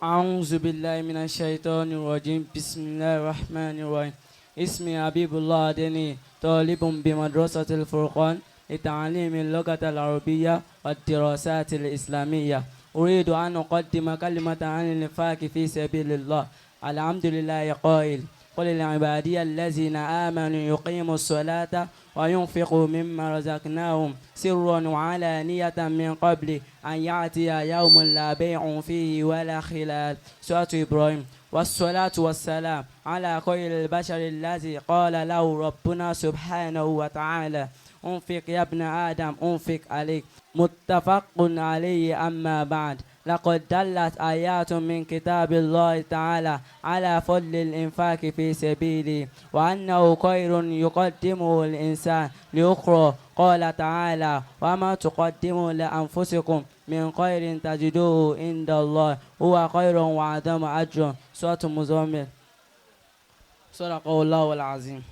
أعوذ بالله من الشيطان الرجيم. بسم الله الرحمن الرحيم. اسمي حبيب الله ديني، طالب بمدرسة الفرقان لتعليم اللغة العربية والدراسات الإسلامية. أريد أن أقدم كلمة عن الإنفاق في سبيل الله. الحمد لله قائل: قل لعبادي الذين آمنوا يقيموا الصلاة وينفقوا مما رزقناهم سرا وعلانية من قبل أن يأتي يوم لا بيع فيه ولا خلال. سورة إبراهيم. والصلاة والسلام على خير البشر الذي قال له ربنا سبحانه وتعالى: انفق يا ابن آدم أنفق عليك. متفق عليه. أما بعد، لقد دلت آيات من كتاب الله تعالى على فضل الإنفاق في سبيله، وأنه خير يقدمه الإنسان لأخرى. قال تعالى: وما تقدموا لأنفسكم من خير تجدوه عند الله هو خير وأعظم أجرا. سورة المزمل. صدق الله العظيم.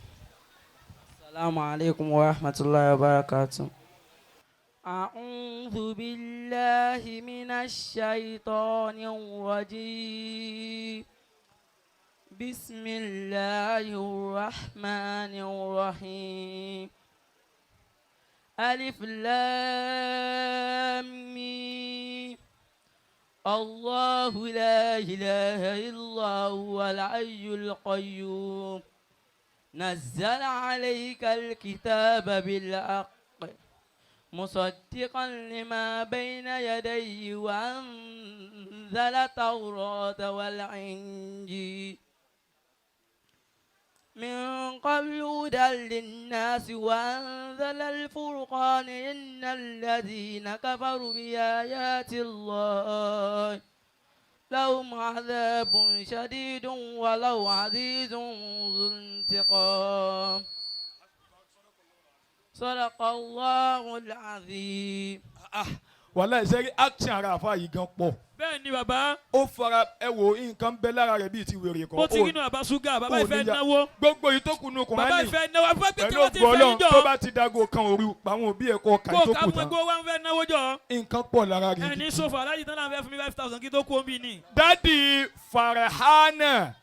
السلام عليكم ورحمة الله وبركاته. أعوذ بالله من الشيطان الرجيم. بسم الله الرحمن الرحيم. ألف لام ميم. الله لا إله إلا هو الحي القيوم. نزل عليك الكتاب بالحق مصدقا لما بين يديه وأنزل التوراة والإنجيل من قبل هدى للناس وأنزل الفرقان. إن الذين كفروا بآيات الله لهم عذاب شديد ولو عزيز ذو انتقام. صدق الله العظيم. Ah, wàhálà ìṣẹ́rí action ara àfa yìí gan pọ̀. Bẹ́ẹ̀ ni, bàbá. Ó fara, ẹ wo nǹkan bẹ lára rẹ̀ bíi ti wèrè kan. Mo ti rí inú àbá ṣúgà bàbá. Ó Ìfẹ́ níyà. náwó. Gbogbo yìí tó kù nù Bàbá Kùránì ìfẹ́ náwó afẹ́ pé kí pẹ̀lú wọ́n ti ògbó fẹ́ Ọlọ́run yín jọ. Tó bá ti dago kan òru, àwọn òbí ẹ̀ kọ́ ọ̀ka Kó tó ká kù mú tán. ẹgbẹ́ wa ń fẹ́ náwó jọ. Nǹkan pọ̀ lára rẹ̀. Ẹni sọfọ alájí tán náà fẹ́ fún mi 5,000 kí tó kú omi ni. Daddy Farahana,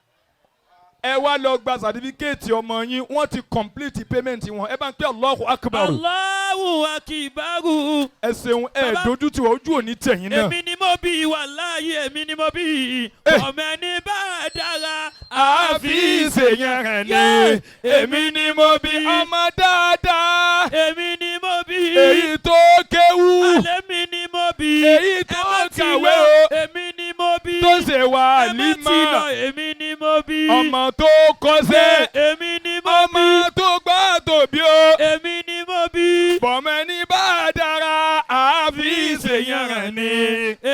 ẹ wá lọ gba certificate ọmọ yín. Wọ́n ti complete payment wọn. Ẹ bá ń pẹ́ Allahu Akbar. Allahu akibaru. Ẹ ṣeun ẹ. Bàbá- Dojú tí wọ́n, ojú òní tẹ̀yìn náà. Èmi ni mo bí, wàláyé, èmi ni mo bí. Eh. Ọmọ ẹni bá dára Àfi ìṣèyàn rẹ̀ ni. Èmi ni mo bí ọmọ dáadáa. Èmi ni mo bí. Èyí tó kéwú. Alẹ́ mi ni mo bí. Èyí tó Ẹ má ti kàwé lọ, o. Èmi ni mo bí. Tó ṣe wà Ẹ má ti límọ̀. lọ, èmi ni mo bí. Ọmọ tó kọ́ṣẹ́. Èmi ni mo bí. Ọmọ tó gbọ́ tòbí o. Èmi ni mo bí. Bọ̀mọ ẹni bá dára àfi ìṣèyàn rẹ̀ ni.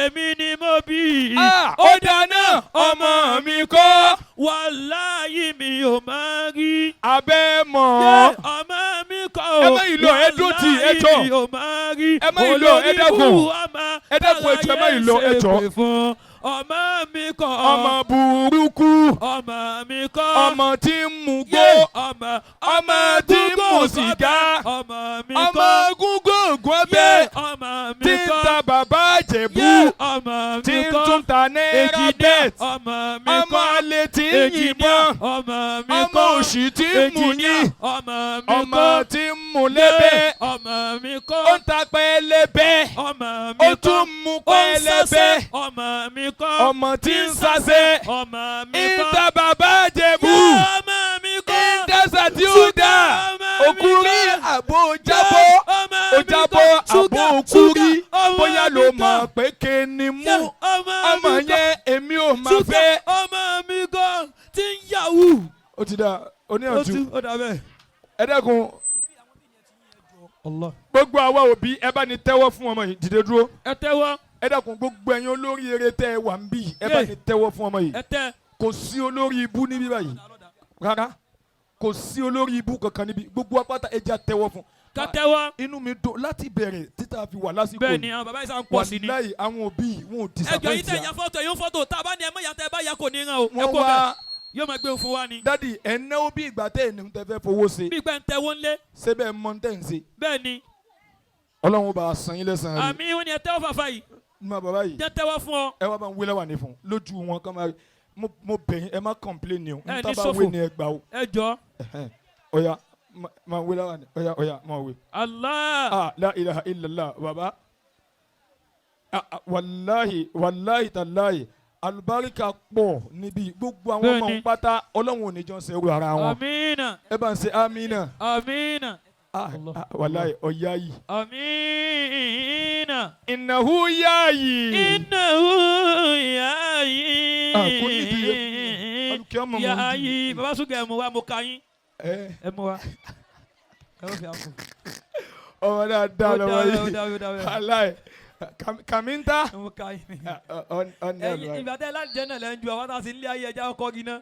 Èmi ni mo bí. Ah, ó dáná, ọmọ mi kọ́. Wàláyé, mi ò máa rí. Abẹ́ mọ̀. Yé, ọmọ mi kọ́ o. Ẹ má yìí lọ, ẹ dúró tì, ẹ jọ̀ọ́. Wàláyé, mi ò máa rí. Ẹ má yìí lọ, ẹ dákun. Olórí ọmọ Ẹ dákun, ẹ jọ̀ọ́, ẹ má yìí lọ, ẹ jọ̀ọ́. ṣépè fún ọmọ mi kọ́. Ọmọ burúkú. Ọmọ mi kọ́. Ọmọ tí ń mu gbó. Yé, ọmọ Ọmọ tí ń mu sìgá. Ọmọ mi Ọmọ kọ́. gúngún Yé, ọbẹ̀. ọmọ mi Tí ń kọ́. ta bàbá àjẹ̀bú. Yé, ọmọ mi Tí ń kọ́. tún ta náírà Èjìdá, bet. ọmọ mi Ọmọ kọ́. àlè tí ń Èjìdá, yìnbọn. ọmọ mi Ọmọ kọ́. òṣì tí ń mu ní. Èjìdá, ọmọ mi Ọmọ kọ́. tí ń mu lébẹ́. Ọmọ mi kọ́. Ó ń ta pẹlẹbẹ. Ọmọ mi Ó kọ́. tún mu Ó ń pẹlẹbẹ. sásẹ́. Ọmọ mi kọ́. Ọmọ tí ń sásẹ́. Ọmọ mi Ń kọ́. ta bàbá àjẹ̀bú. Ọmọ mi kọ́. Ń dẹ́sà tí ó dà. Ọmọ mi Òkúrí kọ́. àbò jábọ́. Ọmọ Ó mi jábọ́ kọ́. àbò Ṣúgà, òkúrí. ṣúgà, ọmọ Bóyá mi ló kọ́. mọ̀ pé kéènì mú. Ọmọ Ọmọ mi kọ́. yẹn èmi ò máa Ṣúgà, fẹ́. ọmọ mi kọ́ tí ń yahoo. Ó ti dà. Ó Oníyànjú. ti ó dà bẹ́ẹ̀. Ẹ dẹ́kun. Allah. Gbogbo àwa òbí, ẹ bá ní tẹ́wọ́ fún ọmọ yìí. Dìde dúró. Ẹ tẹ́wọ́. Ẹ dákun, gbogbo ẹ̀yin olórí eré tẹ́ ẹ wà ń bí, ẹ bá Yeah. ní tẹ́wọ́ fún ọmọ yìí. Ẹ tẹ́. Kò sí olórí ibú níbí báyìí rárá, kò sí olórí ibú kankan níbí. Gbogbo apáta, ẹ jẹ́ á tẹ́wọ́ fún. Ká tẹ́wọ́. Inú mi dùn láti bẹ̀rẹ̀ títà fi wà lásìkò. Bẹ́ẹ̀ ni, àwọn bàbá yìí sá ń pọ̀ sí ni. Wàláyé, àwọn òbí wọn ò Ẹ jọ yín disappoint tẹ̀ ya ya. fọ́tò yín, fọ́tò tá a bá ní ẹ mọ̀ yàtọ̀, ẹ bá ya kò ní ràn o. Ẹ Wọ́n kó wá bẹ́ẹ̀ yóò máa gbé fún wa ni. Daddy, ẹ̀ ń náwó bí ìgbà tẹ́ ẹ̀ ní tẹ́ fẹ́ fowó ṣe. Bí pẹ́ ń tẹ́wọ́ ńlé. Ṣé bẹ́ẹ̀ mọ tẹ́ ń ṣe? Bẹ́ẹ̀ ni. Ọlọ́run ó bá a san yín lẹ́san rẹ̀. Àmì, wọn ni ẹ tẹ́wọ́ fàfà yìí. Má bàbá yìí. Jẹ́ tẹ́wọ́ fún ọ. Ẹ wá bá ń wé láwàní fún un lójú wọn kọ́ máa mo bẹ̀ yín, ẹ má complain o. Ẹ N tá ní bá ṣòfò. wé ni ẹ gbà o. Ẹ jọ. Ẹhẹ́n. Ọ̀ya, máa wé láwàní, ọ̀ya, ọ̀ya, máa wé. Allah. Ah, la ilaha illallah, baba. Ah, ah, wàláhì, wàláhì tàláhì, alùbáríkà pọ̀ níbi gbogbo àwọn ọmọ Bẹ́ẹ̀ni. pátá. Ọlọ́run ò ní jọ ń ṣerú ara wọn. Amina. Ẹ bá ń ṣe amina. Amina. Ah, Allah. ah, wàláhì, ọ̀yá yìí. Amina. Ìnáwó yá yìí. Innahu yaayi. Ah, kò ní ìdí yẹn. Alùkìyámà mọ̀ ń di. Yaayi. Baba Suga, ẹ mú wa, mo ka yín. Ẹ Ẹ mú wa. Ẹ wọ́n fi àpò. Ọmọ dáadáa Ó lọmọ dáa, ó yìí. dáa, ó dáa, ó dáa. Wàláhì, kàmíńtà. Ẹ mú ka yín. Ọ̀nà. Ẹ̀yin ìgbà tẹ́ láti jẹ́ náà lẹ́ ń ju àwọn tá a sì ń lé ayé ẹja ọkọ gíná.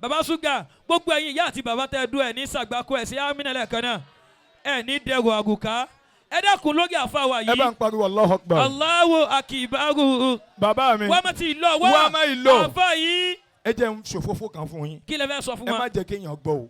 Baba Suga, gbogbo ẹ̀yin ìyá àti bàbá tẹ́ dún ẹ̀ ní sàgbákò ẹ̀ sí Amina lẹ́ẹ̀kan náà. Ẹ ní dẹrù àgùká. Ẹ dákun lórí àfa wa Ẹ bá yìí. ń pariwo Allahu Akbar. Allahu akibaru. Bàbá mi. Wọ́n má ti lọ wá. Wá má ì lọ. Àfa yìí. Ẹ jẹ́ ń ṣòfófó kan fún yín. Kí lẹ fẹ́ sọ fún Ẹ wa? má jẹ́ kéèyàn gbọ́ o.